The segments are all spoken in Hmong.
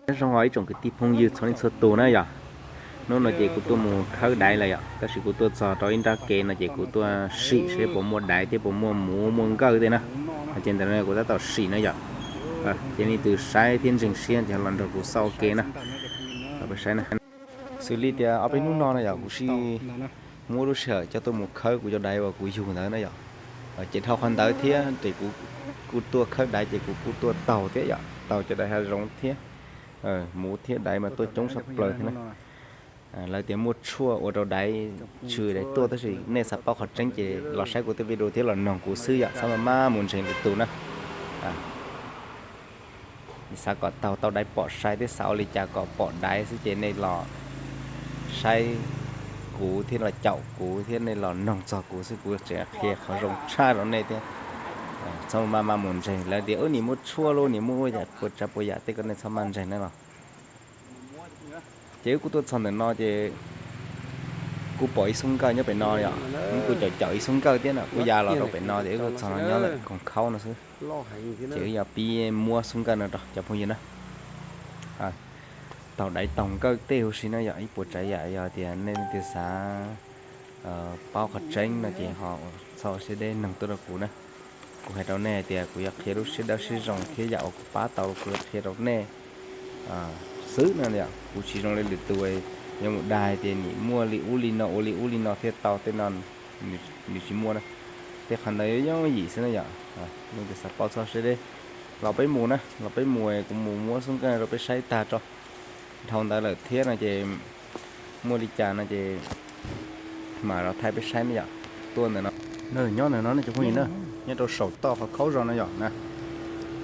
Nyob zoo os ib tsoom kwv tij phooj ywg txhua leej txhua tus na yom. Hnub no ces kuv tuaj mus khawb daiv lawm yom, tab sis kuv tuaj txog rau ib nrab kev no ces kuv tuaj sim seb puas muaj daiv thiab puas muaj muv muaj nkawj tej na. Ces ntawm no kuv tab tom sim na yom. Ces leej twg saib thiab ntseeg siab ces los nrog kuv xauj ua ke na. Los peb saib na. Xws li tias ob peb hnub no na yom, kuv sim muab lub sij hawm coj tuaj mus khawb kuv cov daiv uas kuv yug ntawd na yom. Ces dhau qhov ntawd thiab ces kuv kuj tuaj khawb daiv ces kuv kuj tuaj taug thiab yom, taug cov daiv hav zoov thiab muv thiab daiv mas tuaj coob tshaj plaws thiab na. Lawv tias muaj tshuaj ua rau daiv tshwm daiv tuaj, tab sis nej xav paub qhov tseeb ces los saib kuv tej video thiab los noog kuv xwb yom, txhob maj maj mus ntseeg lwm tus na. Xav kom taug tau daiv pom sai thiab xav ua li cas kom pom daiv xwb ces nej los saib kuv thiab los caum kuv thiab nej los noog txog kuv xwb, kuv tseem qhia qhov zoo tshaj rau nej thiab. Txhob maj maj mus ntseeg lawv tias nim muaj tshuaj los nim muaj ua yam puas tsav puas yam tej, koj nej txhob maj ntseeg na los. Ces wb kuj tuaj txog ntawm no ces kuj pom ib xub nkawj nyob pem no yom, wb kuj caum caum ib xub nkawj thiab no kuj ya los rau pem no ces wb kuj txog no nyob lawm koog khaub no xwb. Ces wb yuav pib muab xub nkawj no rau cov phooj ywg na. Taug daiv taug nkawj tej huv si na yom, ib puas tsav yam yog tias nej leej twg xav paub qhov tseeb no ces ho txhob siab deb noog tuaj rau kuv na. Kuv hais rau nej hais tias kuv yuav qhia lub siab dawb siab zoo thiab yam uas kuv pab tau kuv yuav qhia rau nej xwb no yom. Kuv tsis zoo li lwm tus yuav mus dag hais tias nim muaj li ub li no ua li ub li no thiaj tau tej no, nws tsis muaj na. Tej qhov ntawd yooj yim xwb na yom. Leej twg xav paub txhob siab deb, los peb mus na, los peb mus kuv mus muab xub nkawj rau peb saib tag tso. Dhau ntawd lawm thiab no ces muaj li cas no ces mam los thaij peb saib na yom. Tuaj ntawm no, nyob ntawm no ne cov phooj ywg na, nyob rau saum toj qhov khaub zos no yom na.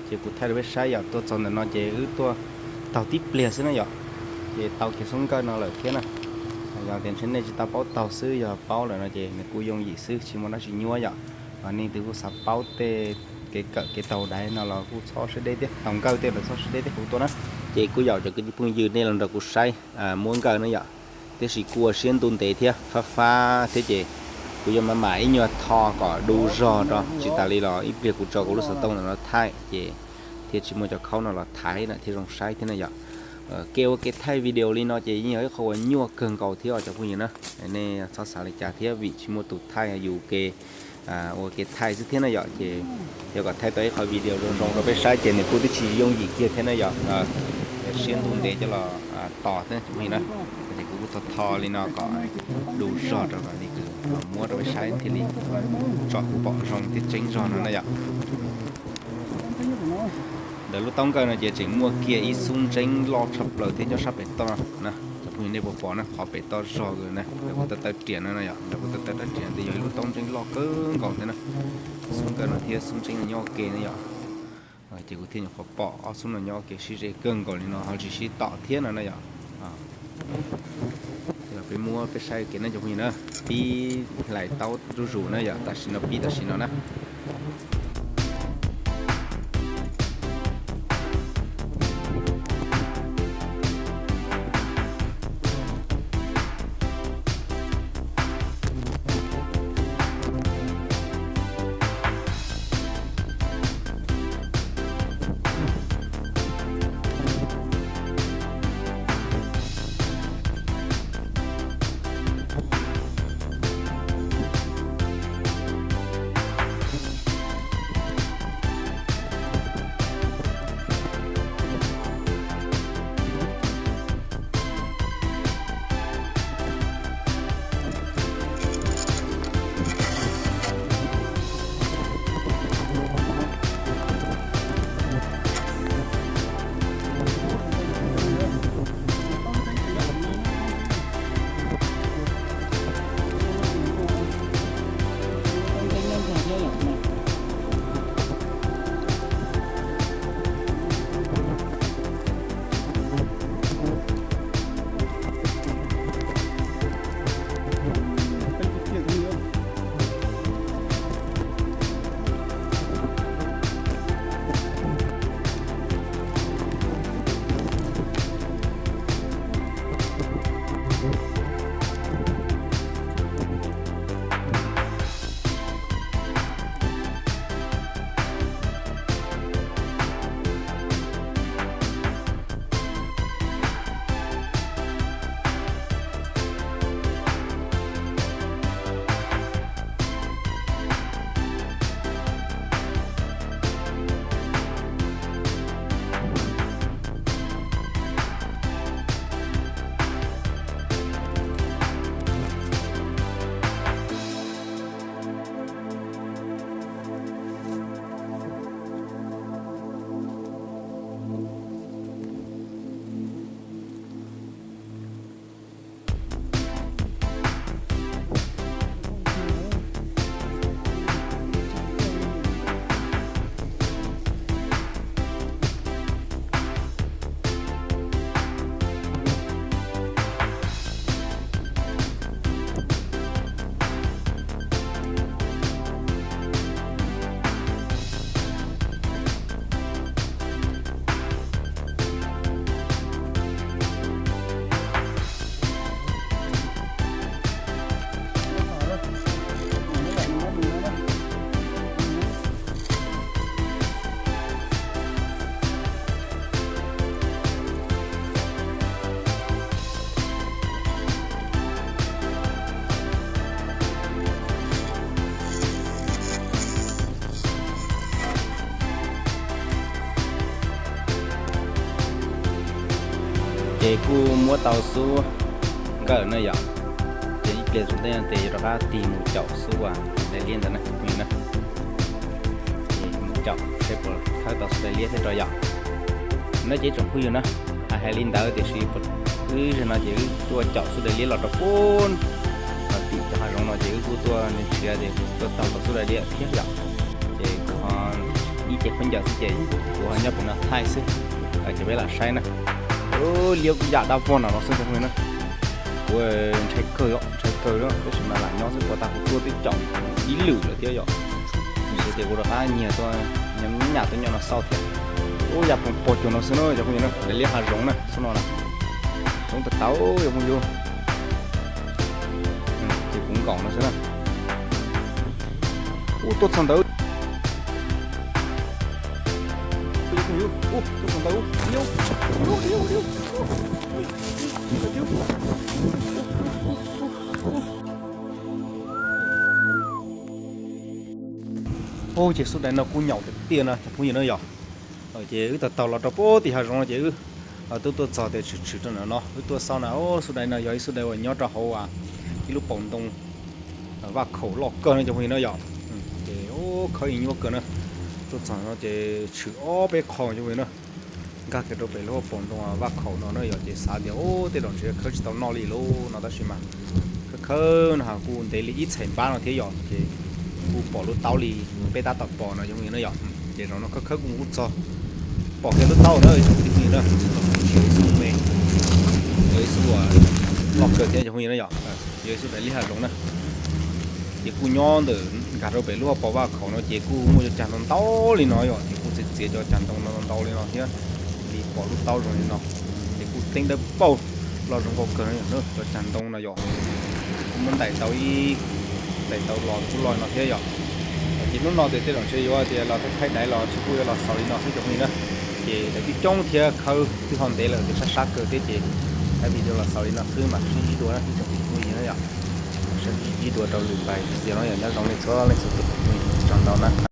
Ces kuv thaij rau peb saib yom, tuaj txog ntawm no ces wb tuaj taug tib pliag xwb na yom. Ces tau kiag xub nkawj no lawm thiab na. Yog tias ntshe nej tsis tau paub taug xwb, yog paub lawm no ces nws kuj yooj yim xwb, tsis muaj dab tsi nyuaj yom. Ho nej leej twg kuj xav paub tej kev kawm kev taug daiv no los kuj txhob siab deb thiab, taug nkawj tej los txhob siab deb thiab, kuv tuaj na. Ces kuj yaum cov kwv tij phooj ywg nej los nrog kuv saib muab nkawj na yom. Tiam sis kuj ua siab ntuj ntev thiab fab fab thiab ces kuv yuav mam mam ib nyuag tho kom du zog rau, tsis tas li los ib pliag kuv tso kuv lub xov tooj ntawm no thaij ces thiaj tsis muaj cov khaub no los thaiv na thiaj zoo saib thiab na yom. Kev ua kev thaij video li no ces yeej yog ib qho uas nyuaj kawg nkaus thiab os cov phooj ywg na. Nej txhob xav li cas thiab vim tsis muaj tus thaij, yus ke ua kev thaij xwb thiab na yom. Ces yog kom thaij tau ib qho video zoo zoo rau peb saib ces nws kuj twb tsis yooj yim kiag thiab na yom. Siab ntuj ntev coj los tos thiab cov phooj ywg na. Ces kuv kuj tho tho li no kom du zog rau kom nws los muab rau peb saib thiaj li tsom pom zoo thiab tseeb zog no na yom. Ntawm lub taub nkawj no ces tseem muaj kiag ib xub ntseeb loj tshaj plaws thiab nyob sab pem toj na. Cov phooj ywg nej puas pom na, qhov pem toj zog na, ntawm kuv taw taw riam no na yom, ntawm kuv taw taw rab riam ntawd yog ib lub taub ntseeb loj kawg nkaus thiab na. Xub nkawj no thiab xub ntseeb no nyob ua ke na yom. Ces kuv thiaj nyuam qhuav pom ob xub no nyob ua ke sib ze kawg nkaus li no ho tsis sib tom thiab no na yom. Peb muab peb saib kev na cov phooj ywg na, pib hlais taub zuj zus na yom, tam sim no pib tam sim no na. Ces kuj muab tau xub nkawm na yom. Ces ib pliag tsaus ntuj ces yuav rov qab tig mus caum xub uas daim liab ntawd na, phooj ywg na. Ces mus caum seb puas thawb tau xub daim liab thiab rau yom. No ces tsoom phooj ywg na, hais hais li ntawd tiam sis wb zaum no ces wb tuaj caum xub daim liab los rau pem tim cov hav zoov no ces wb kuj tuaj nrhiav ces tuaj taug tau xub daim liab thiab yom. Ces ib ce khaub ncaws xwb ces kuv ho nyob pem no thaij xwb, ces peb lam saib na. Liab kuj yam dab vog no los xwb cov phooj ywg na. Kuv ntshai kawg, ntshai kawg tab sis mas lam nyob xwb, puas tas kuv tuaj twb caum ib lwm lawm thiab yom. Tiam sis ces kuv rov qab nyiag tuaj, nyam tuaj nyob no xauj thiab. Ub, yam pog pog cuag no xwb na cov phooj ywg na, daim liab hav zoov na xwb no na. Zoov tawv tawv cov phooj ywg. Ces kuv nkaum no xwb na. Ub, tuaj txog ntawd. Tuaj txog ntawd. Ub, ces xub daim no kuj nyaum tiag tiag no cov phooj ywg na yom. Ces wb taug taug los rau pem tim hav zoov no ces wb twb tuaj txog tias tshwm tshwm rau ntawm no, wb tuaj xauj na, xub daim no yog ib xub daim uas nyob rau hauv ib lub paus ntoo vaj khaum loj kawg no cov phooj ywg na yom. Ces khawb ib nyuaj kawg na, tuaj txog no ces tshwm ob peb qho cov phooj ywg na. Nkag kiag rau pem lub paus ntoo vaj khaum no na yom, ces xav tias ub, tej zaum ntshe khawb tsis tau noj li lub no tab sis mas khawb khawb no kuj ntev li ib txhais npab no thiab yom, ces kuj pom lub taub li peb tab tom pom no cov phooj ywg na yom. Ces zaum no khawb khawb kuj mus kuj txog, pom kiag lub taub na cov phooj ywg na, tsis yog ib xub me, yog ib xub uas loj kawg thiab cov phooj ywg na yom. Yog ib xub daim liab hav zoov na. Ces kuj nyob ntawm nkag rau pem lub hauv paus vaj khaum no ces kuj muaj cov cag ntoo ntau li no yom, ces kuj txiav txiav cov cag ntoo no ntau li no thiab li pom lub taub zoo li no. Ces kuj teeb dawb paug, loj zoo nkauj kawg no yom, cov cag ntoo no yom. Kuj muab ntais tau ib, ntais tau los kuj loj no thiab yom. Ces hnub no ces tej zaum ntshe yuav tias los thaij thaij daiv los tsis kuj yuav los xaus li no xwb cov phooj ywg na. Ces daiv twb coob thiab khawb twb ho ntev lawm ces sab sab kawg thiab ces daim video los xaus li no xwb mas sib ntsib dua na ib tsoom phooj ywg na yom. Sib ntsib dua rau lwm daim video no yom, nyob zoo nej txhua leej txhua tus, sawv daws ntau na.